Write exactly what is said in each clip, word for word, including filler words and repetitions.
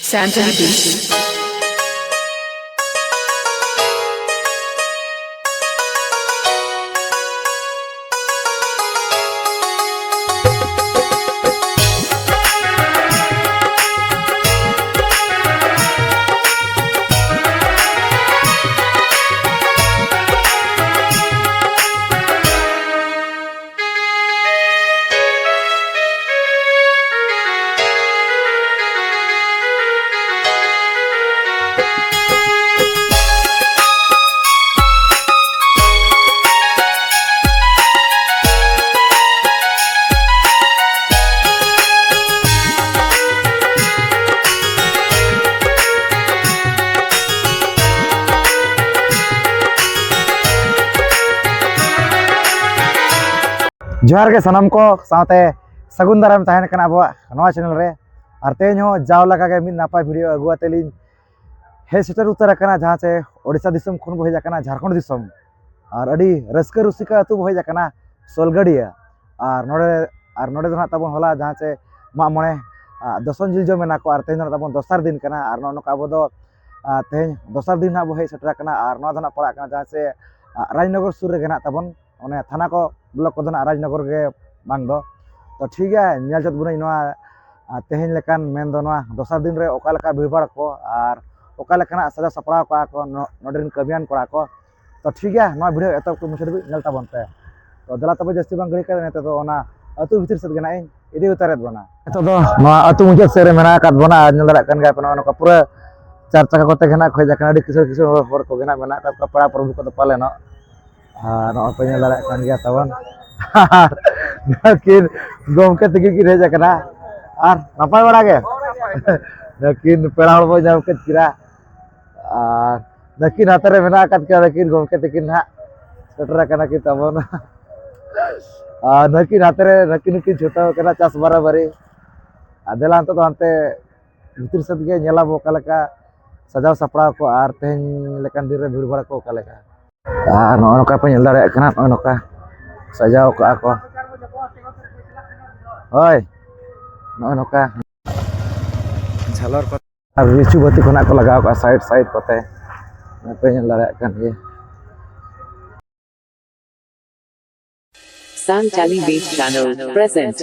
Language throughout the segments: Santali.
Santali Beach. ᱡᱚᱦᱟᱨ ᱜᱮ ᱥᱟᱱᱟᱢ ᱠᱚ, ᱥᱟᱶᱛᱮ ᱥᱟᱹᱜᱩᱱ ᱫᱟᱨᱟᱢ ᱛᱟᱦᱮᱱ ᱠᱟᱱᱟ ᱟᱵᱚᱣᱟᱜ ᱱᱚᱣᱟ channel ᱨᱮ᱾ ᱟᱨ ᱛᱮᱦᱮᱧ ᱦᱚᱸ ᱡᱟᱣ ᱞᱮᱠᱟ ᱜᱮ ᱢᱤᱫ ᱱᱟᱯᱟᱭ video ᱟᱹᱜᱩ ᱟᱛᱮ ᱞᱤᱧ ᱦᱮᱡ ᱥᱮᱴᱮᱨ ᱩᱛᱟᱹᱨ ᱟᱠᱟᱱᱟ, ᱡᱟᱦᱟᱸ ᱪᱮ ᱳᱰᱤᱥᱟ ᱫᱤᱥᱚᱢ ᱠᱷᱚᱱ ᱵᱚ ᱦᱮᱡ ᱟᱠᱟᱱᱟ ᱡᱷᱟᱲᱠᱷᱚᱸᱰ ᱫᱤᱥᱚᱢ᱾ ᱟᱨ ᱟᱹᱰᱤ ᱨᱟᱹᱥᱠᱟᱹ ᱨᱩᱥᱤᱠᱟ ᱟᱹᱛᱩ ᱵᱚ ᱦᱮᱡ ᱟᱠᱟᱱᱟ, ᱥᱳᱞᱜᱟᱹᱰᱤᱭᱟᱹ᱾ ᱟᱨ ᱱᱚᱰᱮ, ᱟᱨ ᱱᱚᱰᱮ ᱫᱚ ᱱᱟᱦᱟᱜ ᱛᱟᱵᱚᱱ ᱦᱚᱞᱟ ᱡᱟᱦᱟᱸ ᱪᱮ ᱢᱟᱜ ᱢᱚᱬᱮ, ᱟ, ᱫᱚᱥᱚᱱ ᱡᱤᱞ ᱡᱚᱢ ᱮᱱᱟ ᱠᱚ, ᱟᱨ ᱛᱮᱦᱮᱧ ᱫᱚ ᱱᱟᱦᱟᱜ ᱛᱟᱵᱚᱱ ᱫᱚᱥᱟᱨ ᱫᱤᱱ ᱠᱟᱱᱟ᱾ ᱟᱨ ᱱᱚᱜᱼᱚ ᱱᱚᱝᱠᱟ ᱟᱵᱚ ᱫᱚ, ᱟ, ᱛᱮᱦᱮᱧ ᱫᱚᱥᱟᱨ ᱫᱤᱱ ᱱᱟᱦᱟᱜ ᱵᱚ ᱦᱮᱡ ᱥᱮᱴᱮᱨ ᱟᱠᱟᱱᱟ᱾ ᱟᱨ ᱱᱚᱣᱟ ᱫᱚ ᱱᱟᱦᱟᱜ ᱯᱟᱲᱟᱜ ᱠᱟᱱᱟ ᱡᱟᱦᱟᱸ ᱪᱮ, ᱟ, ᱨᱟᱡᱽᱱᱚᱜᱚᱨ ᱥᱩᱨ ᱨᱮᱜᱮ ᱱᱟᱦᱟᱜ ᱛᱟᱵᱚᱱ, ᱚᱱᱮ ᱛᱷᱟᱱᱟ ᱠᱚ, block ᱠᱚᱫᱚ ᱱᱟᱦᱟᱜ ᱨᱟᱡᱽᱱᱚᱜᱚᱨ ᱜᱮ ᱵᱟᱝ ᱫᱚ᱾ ᱛᱚ ᱴᱷᱤᱠ ᱜᱮᱭᱟ, ᱧᱮᱞ ᱪᱮᱫ ᱵᱚᱱᱟᱹᱧ ᱱᱚᱣᱟ, ᱟ, ᱛᱮᱦᱮᱧ ᱞᱮᱠᱟᱱ ᱢᱮᱱ ᱫᱚ ᱱᱚᱣᱟ ᱫᱚᱥᱟᱨ ᱫᱤᱱ ᱨᱮ ᱚᱠᱟ ᱞᱮᱠᱟ ᱵᱷᱤᱲ ᱵᱷᱟᱲ ᱠᱚ ᱟᱨ ᱚᱠᱟ ᱞᱮᱠᱟᱱᱟᱜ ᱥᱟᱡᱟᱣ ᱥᱟᱯᱲᱟᱣ ᱠᱟᱜᱼᱟ ᱠᱚ ᱱᱚ-, ᱱᱚᱰᱮ ᱨᱮᱱ ᱠᱟᱹᱢᱤᱭᱟᱱ ᱠᱚᱲᱟ ᱠᱚ᱾ ᱛᱚ ᱴᱷᱤᱠ ᱜᱮᱭᱟ, ᱱᱚᱣᱟ video ᱮᱛᱚᱦᱚᱵ ᱠᱷᱚᱱ ᱢᱩᱪᱟᱹᱫ ᱫᱷᱟᱹᱵᱤᱡ ᱧᱮᱞ ᱛᱟᱵᱚᱱ ᱯᱮ᱾ ᱛᱚ ᱫᱮᱞᱟ ᱛᱚᱵᱮ ᱡᱟᱹᱥᱛᱤ ᱵᱟᱝ ᱜᱷᱟᱹᱲᱤ ᱠᱟᱛᱮ ᱱᱤᱛᱚᱜ ᱫᱚ ᱚᱱᱟ ᱟᱹᱛᱩ ᱵᱷᱤᱛᱤᱨ ᱥᱮᱫ ᱜᱮ ᱱᱟᱜ ᱤᱧ ᱤᱫᱤ ᱩᱛᱟᱹᱨᱮᱫ ᱵᱚᱱᱟ᱾ ᱱᱤᱛᱚᱜ ᱫᱚ ᱱᱚᱣᱟ ᱟᱹᱛᱩ ᱢᱩᱪᱟᱹᱫ ᱥᱮᱫ ᱨᱮ ᱢᱮᱱᱟᱜ ᱟᱠᱟᱫ ᱵᱚᱱᱟ ᱟᱨ ᱧᱮᱞ ᱫᱟᱲᱮᱭᱟᱜ ᱠᱟᱱ ᱜᱮᱭᱟ ᱯᱮ, ᱱᱚᱜᱼᱚ ᱱᱚᱝᱠᱟ ᱯᱩᱨᱟᱹ ᱪᱟᱨ ᱪᱟᱠᱟ ᱠᱚᱛᱮ ᱜᱮ ᱱᱟᱜ ᱠᱚ ᱦᱮᱡ ᱟᱠᱟᱱᱟ᱾ ᱟᱹᱰᱤ ᱠᱤᱥᱟᱹᱬ ᱠᱤᱥᱟᱹᱬ ᱦᱚᱲ, ᱦᱚᱲ ᱠᱚᱜᱮ ᱱᱟᱜ ᱢᱮᱱᱟᱜ ᱟᱠᱟᱫ ᱠᱚᱣᱟ, ᱯᱮᱲᱟ ᱯᱨᱚᱵᱷᱩ ᱠᱚᱫᱚ ᱯᱟᱞᱮᱱᱚᱜ᱾ ᱟᱨ ᱱᱚᱜᱼᱚᱭ ᱯᱮ ᱧᱮᱞ ᱫᱟᱲᱮᱭᱟᱜ ᱠᱟᱱ ᱜᱮᱭᱟ ᱛᱟᱵᱚᱱ᱾ ᱟᱨ ᱱᱩᱠᱤᱱ ᱜᱚᱢᱠᱮ ᱛᱤᱠᱤᱱ ᱠᱤᱱ ᱦᱮᱡ ᱟᱠᱟᱱᱟ᱾ ᱟᱨ ᱱᱟᱯᱟᱭ ᱵᱟᱲᱟ ᱜᱮ? ᱱᱩᱠᱤᱱ ᱯᱮᱲᱟ ᱦᱚᱲ ᱵᱚᱱ ᱧᱟᱢ ᱠᱮᱫ ᱠᱤᱱᱟ᱾ ᱟᱨ ᱱᱩᱠᱤᱱ ᱦᱟᱛᱮ ᱨᱮ ᱢᱮᱱᱟᱜ ᱟᱠᱟᱫ ᱠᱤᱱᱟ ᱱᱩᱠᱤᱱ ᱜᱚᱢᱠᱮ ᱛᱤᱠᱤᱱ ᱱᱟᱦᱟᱜ᱾ ᱥᱮᱴᱮᱨ ᱟᱠᱟᱱᱟ ᱠᱤᱱ ᱛᱟᱵᱚᱱ᱾ ᱟᱨ ᱱᱩᱠᱤᱱ ᱦᱟᱛᱮ ᱨᱮ ᱱᱩᱠᱤᱱ ᱦᱚᱸᱠᱤᱱ ᱪᱷᱩᱴᱟᱹᱣ ᱟᱠᱟᱱᱟ ᱪᱟᱥ ᱵᱟᱨᱟᱵᱟᱨᱤ᱾ ᱟᱨ ᱫᱮᱞᱟ ᱱᱤᱛᱚᱜ ᱫᱚ ᱦᱟᱱᱛᱮ ᱵᱷᱤᱛᱤᱨ ᱥᱮᱫ ᱜᱮ ᱧᱮᱞ ᱟᱵᱚ ᱚᱠᱟ ᱞᱮᱠᱟ ᱥᱟᱡᱟᱣ ᱥᱟᱯᱲᱟᱣ ᱠᱚ ᱟᱨ ᱛᱮᱦᱮᱧ ᱞᱮᱠᱟᱱ ᱫᱤᱱ ᱨᱮ ᱵᱷᱤᱲ ᱵᱷᱟᱲ ᱠᱚ ᱚᱠᱟ ᱞᱮᱠᱟ᱾ ᱟᱨ ᱱᱚᱜᱼᱚ ᱱᱚᱝᱠᱟ ᱯᱮ ᱧᱮᱞ ᱫᱟᱲᱮᱭᱟᱜ ᱠᱟᱱᱟ, ᱱᱚᱜᱼᱚ ᱱᱚᱝᱠᱟ ᱥᱟᱡᱟᱣ ᱠᱟᱜᱼᱟ ᱠᱚ᱾ ᱦᱳᱭ, ᱱᱚᱜᱼᱚ ᱱᱚᱝᱠᱟ ᱡᱷᱟᱞᱚᱨ ᱠᱚ᱾ ᱟᱨ ᱞᱤᱪᱩ ᱵᱟᱹᱛᱤ ᱠᱚ ᱱᱟᱜ ᱠᱚ ᱞᱟᱜᱟᱣ ᱠᱟᱜᱼᱟ ᱥᱟᱭᱤᱰ ᱥᱟᱭᱤᱰ ᱠᱚᱛᱮ, ᱯᱮ ᱧᱮᱞ ᱫᱟᱲᱮᱭᱟᱜ ᱠᱟᱱ ᱜᱮᱭᱟ᱾ Sanchali Base Channel present.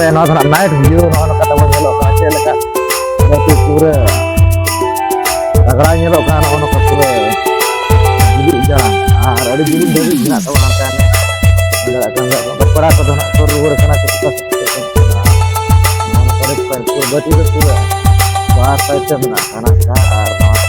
ᱱᱚᱣᱟ ᱫᱚ ᱱᱟᱜ night view, ᱱᱚᱜᱼᱚ ᱱᱚᱝᱠᱟ ᱛᱟᱵᱚᱱ ᱧᱮᱞᱚᱜ ᱠᱟᱱᱟ᱾ ᱪᱮᱫ ᱞᱮᱠᱟ ᱡᱮᱦᱮᱛᱩ ᱯᱩᱨᱟᱹ ᱨᱟᱜᱽᱲᱟ ᱧᱮᱞᱚᱜ ᱠᱟᱱᱟ, ᱱᱚᱜᱼᱚ ᱱᱚᱝᱠᱟ ᱯᱩᱨᱟᱹ ᱡᱩᱞᱩᱜ ᱡᱟᱞᱟᱝ ᱟᱨ ᱟᱹᱰᱤ ᱡᱩᱞᱩᱜ ᱫᱷᱟᱹᱵᱤᱡ ᱢᱮᱱᱟᱜ ᱛᱟᱵᱚᱱᱟ᱾ ᱦᱟᱱᱛᱮ ᱦᱟᱱᱮ ᱧᱮᱞ ᱫᱟᱲᱮᱭᱟᱜ ᱠᱟᱱ ᱜᱮᱭᱟ ᱵᱚᱱ, ᱯᱮᱲᱟ ᱠᱚᱫᱚ ᱱᱟᱜ ᱠᱚ ᱨᱩᱣᱟᱹᱲ ᱠᱟᱱᱟ ᱥᱮ ᱪᱮᱫ ᱠᱚ ᱥᱮ ᱪᱮᱫ ᱠᱚ ᱢᱮᱛᱟᱜᱼᱟ? ᱱᱚᱣᱟ ᱠᱚᱨᱮ ᱯᱩᱨᱟᱹ ᱵᱟᱹᱴᱤ ᱫᱚ ᱯᱩᱨᱟᱹ ᱵᱟᱨ side ᱛᱮ ᱢᱮᱱᱟᱜ ᱠᱟᱱᱟ ᱟᱨ ᱱᱚᱣᱟ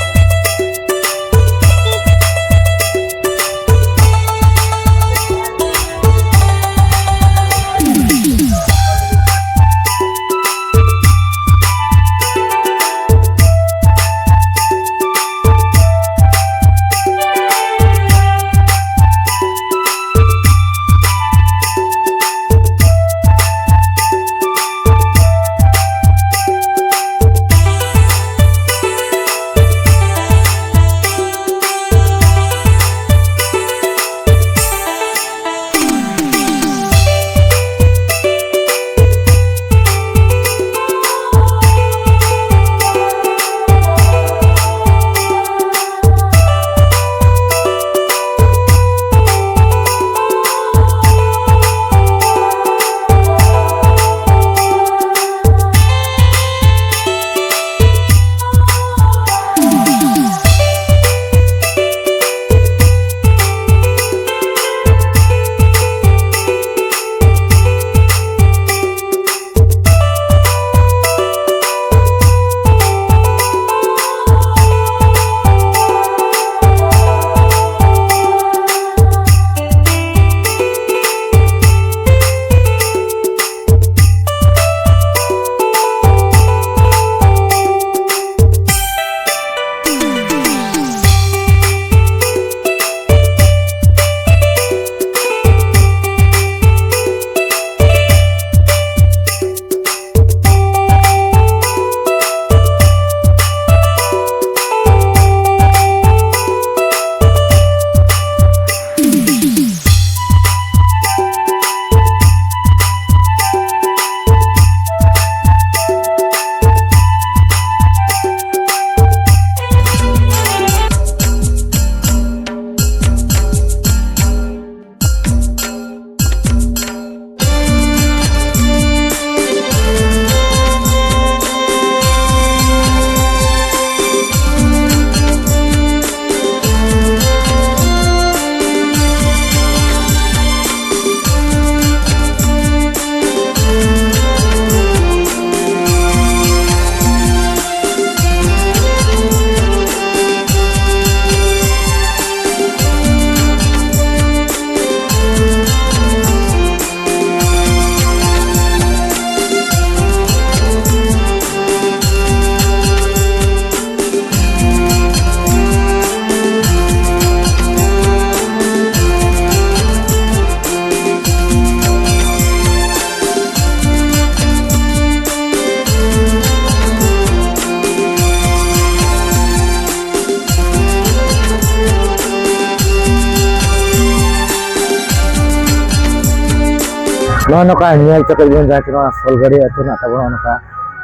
ᱱᱚᱜᱼᱚᱭ ᱱᱚᱝᱠᱟ ᱧᱮᱞ ᱠᱟᱛᱮ ᱵᱚᱱ ᱡᱟᱦᱟᱸ ᱱᱚᱣᱟ ᱥᱚᱞᱜᱟᱹᱲᱤ ᱟᱹᱛᱩ ᱨᱮᱱᱟᱜ ᱛᱟᱵᱚᱱ ᱱᱚᱜᱼᱚ ᱱᱚᱝᱠᱟ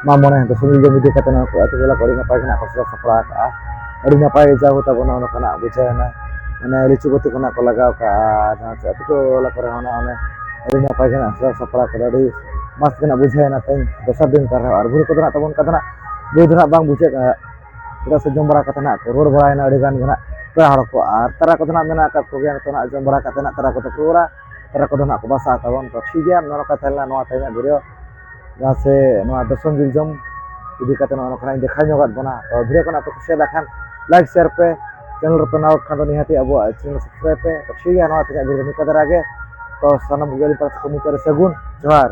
ᱢᱟᱜ ᱢᱚᱬᱮ ᱫᱚᱥᱚᱢ ᱡᱤᱞ ᱡᱚᱢ ᱤᱫᱤ ᱠᱟᱛᱮ ᱱᱚᱣᱟ ᱠᱚ ᱟᱹᱛᱩ ᱴᱚᱞᱟ ᱠᱚ ᱟᱹᱰᱤ ᱱᱟᱯᱟᱭ ᱜᱮ ᱱᱟᱜ ᱠᱚ ᱥᱟᱡᱟᱣ ᱥᱟᱯᱲᱟᱣ ᱟᱠᱟᱫᱼᱟ᱾ ᱟᱹᱰᱤ ᱱᱟᱯᱟᱭ ᱡᱟᱭᱜᱟ ᱛᱟᱵᱚᱱ ᱱᱚᱜᱼᱚ ᱱᱚᱝᱠᱟᱱᱟᱜ ᱵᱩᱡᱷᱟᱹᱣᱮᱱᱟ᱾ ᱢᱟᱱᱮ ᱞᱤᱪᱩ ᱵᱟᱹᱛᱤ ᱠᱚ ᱱᱟᱜ ᱠᱚ ᱞᱟᱜᱟᱣ ᱠᱟᱜᱼᱟ, ᱟᱨ ᱱᱚᱣᱟ ᱟᱹᱛᱩ ᱴᱚᱞᱟ ᱠᱚᱨᱮ ᱦᱚᱸ ᱱᱟᱜ ᱚᱱᱮ ᱟᱹᱰᱤ ᱱᱟᱯᱟᱭ ᱜᱮ ᱱᱟᱜ ᱥᱟᱡᱟᱣ ᱥᱟᱯᱲᱟᱣ ᱠᱟᱫᱟ᱾ ᱟᱹᱰᱤ ᱢᱚᱡᱽ ᱜᱮ ᱱᱟᱜ ᱵᱩᱡᱷᱟᱹᱣᱮᱱᱟ ᱛᱮᱦᱮᱧ ᱫᱚᱥᱟᱨ ᱫᱤᱱ ᱠᱟᱱ ᱨᱮᱦᱚᱸ᱾ ᱟᱨ ᱵᱩᱨᱩ ᱠᱚᱫᱚ ᱱᱟᱜ ᱛᱟᱵᱚᱱ ᱠᱟᱫᱟ ᱱᱟᱜ, ᱵᱩᱡᱽ ᱫᱚ ᱱᱟᱜ ᱵᱟᱝ ᱵᱩᱡᱷᱟᱹᱜ ᱠᱟᱱᱟ᱾ ᱪᱮᱫᱟᱜ ᱥᱮ ᱡᱚᱢ ᱵᱟᱲᱟ ᱠᱟᱛᱮ ᱱᱟᱜ ᱠᱚ ᱨᱩᱣᱟᱹᱲ ᱵᱟᱲᱟᱭᱮᱱᱟ ᱟᱹᱰᱤ ᱜᱟᱱ ᱜᱮ ᱱᱟᱜ ᱯᱮᱲᱟ ᱦᱚᱲ ᱠᱚ, ᱟᱨ ᱛᱟᱨᱟ ᱠᱚᱫᱚ ᱱᱟᱜ ᱢᱮᱱᱟᱜ ᱟᱠᱟᱫ ᱠᱚᱜᱮᱭᱟ᱾ ᱱᱤᱛᱚᱜ ᱱᱟᱜ ᱡᱚᱢ ᱵᱟᱲᱟ ᱠᱟᱛᱮ ᱱᱟᱜ ᱛᱟᱨᱟ ᱠᱚᱫᱚ ᱠᱚ ᱨᱩᱣᱟᱹᱲᱟ, ᱛᱟᱨᱟ ᱠᱚᱫᱚ ᱱᱟᱜ ᱠᱚ ᱵᱟᱥᱟ ᱟᱠᱟᱫ ᱵᱚᱱ᱾ ᱛᱚ ᱴᱷᱤᱠ ᱜᱮᱭᱟ, ᱱᱚᱜᱼᱚ ᱱᱚᱝᱠᱟ ᱛᱟᱦᱮᱸ ᱞᱮᱱᱟ ᱱᱚᱣᱟ ᱛᱮᱦᱮᱧᱟᱜ ᱵᱷᱤᱰᱤᱭᱳ, ᱡᱟᱦᱟᱸ ᱥᱮ ᱱᱚᱣᱟ ᱫᱚᱥᱚᱱ ᱡᱤᱞ ᱡᱚᱢ ᱤᱫᱤ ᱠᱟᱛᱮ ᱱᱚᱜᱼᱚ ᱱᱚᱝᱠᱟᱱᱟᱜ ᱤᱧ ᱫᱮᱠᱷᱟᱣ ᱧᱚᱜᱟᱫ ᱵᱚᱱᱟ᱾ ᱛᱚ ᱵᱷᱤᱰᱤᱭᱳ ᱠᱚ ᱱᱟᱜ ᱯᱮ ᱠᱩᱥᱤᱭᱟᱫᱟ ᱠᱷᱟᱱ ᱞᱟᱭᱤᱠ ᱥᱮᱭᱟᱨ ᱯᱮ, ᱪᱮᱱᱮᱞ ᱨᱮᱯᱮ ᱱᱟᱣᱟ ᱠᱷᱟᱱ ᱫᱚ ᱱᱤᱦᱟᱹᱛᱤ ᱟᱵᱚᱣᱟᱜ ᱪᱮᱱᱮᱞ ᱥᱟᱵᱥᱠᱨᱟᱭᱤᱵ ᱯᱮ᱾ ᱛᱚ ᱴᱷᱤᱠ ᱜᱮᱭᱟ, ᱱᱚᱣᱟ ᱛᱮᱦᱮᱧᱟᱜ ᱵᱷᱤᱰᱤᱭᱳ ᱫᱚ ᱱᱤᱝᱠᱟ ᱫᱷᱟᱨᱟ ᱜᱮ᱾ ᱛᱚ ᱥᱟᱱᱟᱢ ᱠᱚᱜᱮ ᱟᱹᱞᱤᱧ ᱯᱟᱦᱴᱟ ᱥᱮᱫ ᱠᱷᱚᱱ ᱢᱩᱪᱟᱹᱫ ᱨᱮ ᱥᱟᱹᱜᱩᱱ ᱡᱚᱦᱟᱨ᱾